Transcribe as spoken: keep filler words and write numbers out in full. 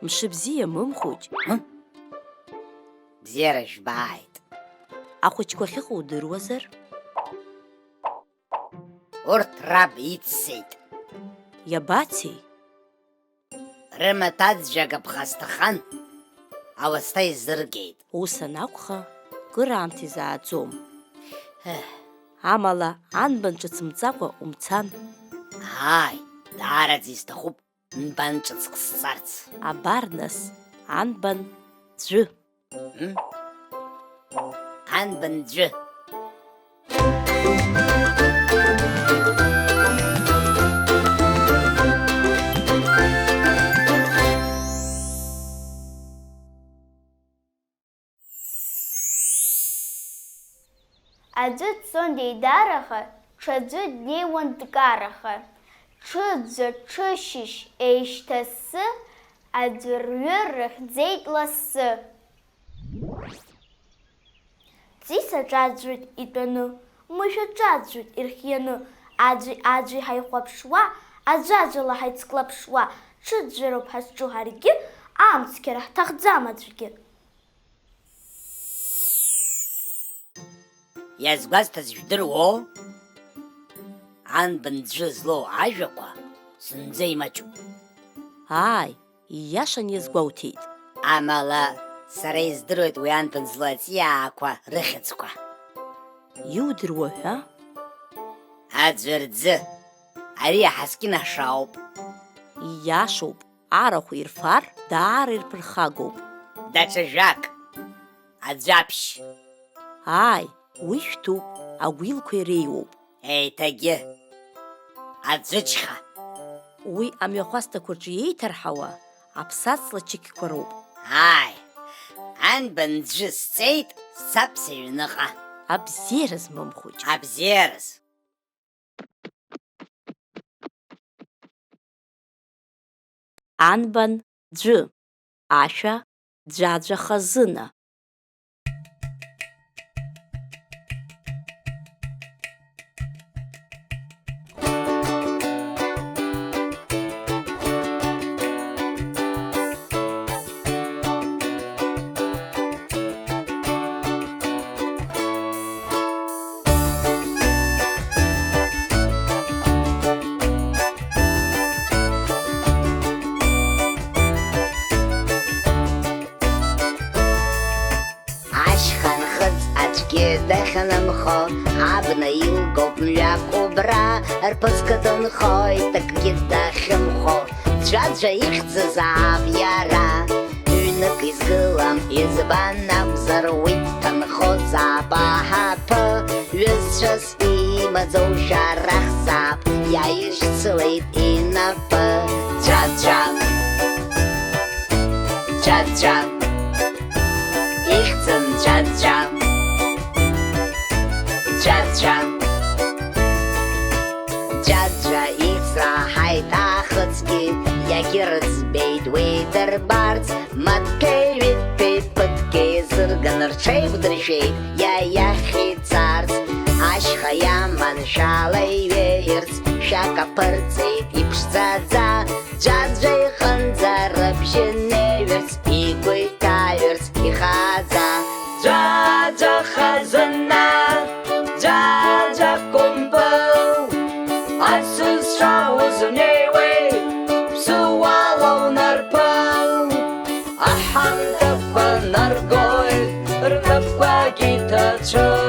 Мшыбзиа, Мымхәыҷ. Ҳы? Бзиара жәбааит. Ахәыҷқәа ахьыҟоу удыруазар? Урҭ раб иццеит. Иабацеи? Рымаҭәаӡәӡәага ԥхасҭахан, ауасҭа изыргеит. Ус анакәха, кыраамҭа изааӡом. Еҳ. Амала, анбан ҿыц мҵакәа умцан. Ааи, даараӡа исҭахуп нбан ҿыцк сҵарц. Абар нас, анбан ӡәы. Мм? Анбан ӡәы. Аӡәы дцон деидараха, ҽаӡәы днеиуан дкараха. Ҽыӡәӡәа ҽышьыжь еишьҭассы, аӡәырҩы рыхьӡеит лассы. Ҵис аҿаӡәӡәоит итәаны, мышә аҿаӡәӡәоит ирхианы, аӡәи-аӡәи ҳаихәаԥшуа, аӡәаӡәала ҳаицклаԥшуа, ҽыӡәӡәароуп ҳазҿу ҳаргьы, амцқьара ҳҭахӡам аӡәгьы. Иазгәасҭаз жәдыруоу? Анбан ӡәы злоу ажәақәа зынӡа имаҷуп. Ааи, ииашан иазгәоуҭеит. Амала, сара издыруеит уи анбан злоу аҵиаақәа рыхьӡқәа. Иудыруа ҳәа? Аӡәырӡы. Ари аҳаскьын ашауп. Ииашоуп. Арахә ирфар, даара ирԥырхагоуп. Даҽа жәак. Аӡәаԥшь. Ааи, уи шәҭуп, агәилқәа иреиуоуп. Еиҭагьы. Аӡәыџьха. Уи амҩахәасҭақәа рҿы иеиҭарҳауа аԥсаҵла чықьқәа роуп. Ааи, анбан ӡәы сҵеит, сцап сыҩныҟа. Абзиараз, Мымхәыҷ. Абзиараз. Анбан ӡәы, ашәа ӡәаӡәа хазына. Ашьха нхыҵ аӡәгьы дахьынымхо, абна илгоуп мҩак убра, рԥыск дынхоит, акгьы дахьымхәо, ӡәаӡәа ихьӡызаап иара. Ҩнык изгылам, избан акәзар, уи дҭанхозаап аҳаԥы, ҩызцәас имаӡоу шәарахзаап, иааиршьцылеит инапы. Ӡәаӡәа, ӡәаӡәа, ихьӡын Ӡәаӡәа, Ӡәаӡәа. Ӡәаӡәа ицраҳаит ахыцгьы, иагьырыӡбеит уи дырбарц, маҭәеи ҩынтәи ԥыҭк еизырган, рҽеиқәдыршәеит иа иахь ицарц. Ашьха иаман шәала иҩеирц, шәак аԥырҵеит иԥшӡаӡа, Ӡәаӡәа иҟынӡа рыбжьы неиҩырц, игәы иҭаҩырц ихаӡа. Ӡәаӡәа хазына, Ӡәаӡәа кәымпыл, асасцәа узнеиуеит, ԥсыуала унарԥыл. Аҳамҭақәа наргоит, рнапқәагь иҭацәын.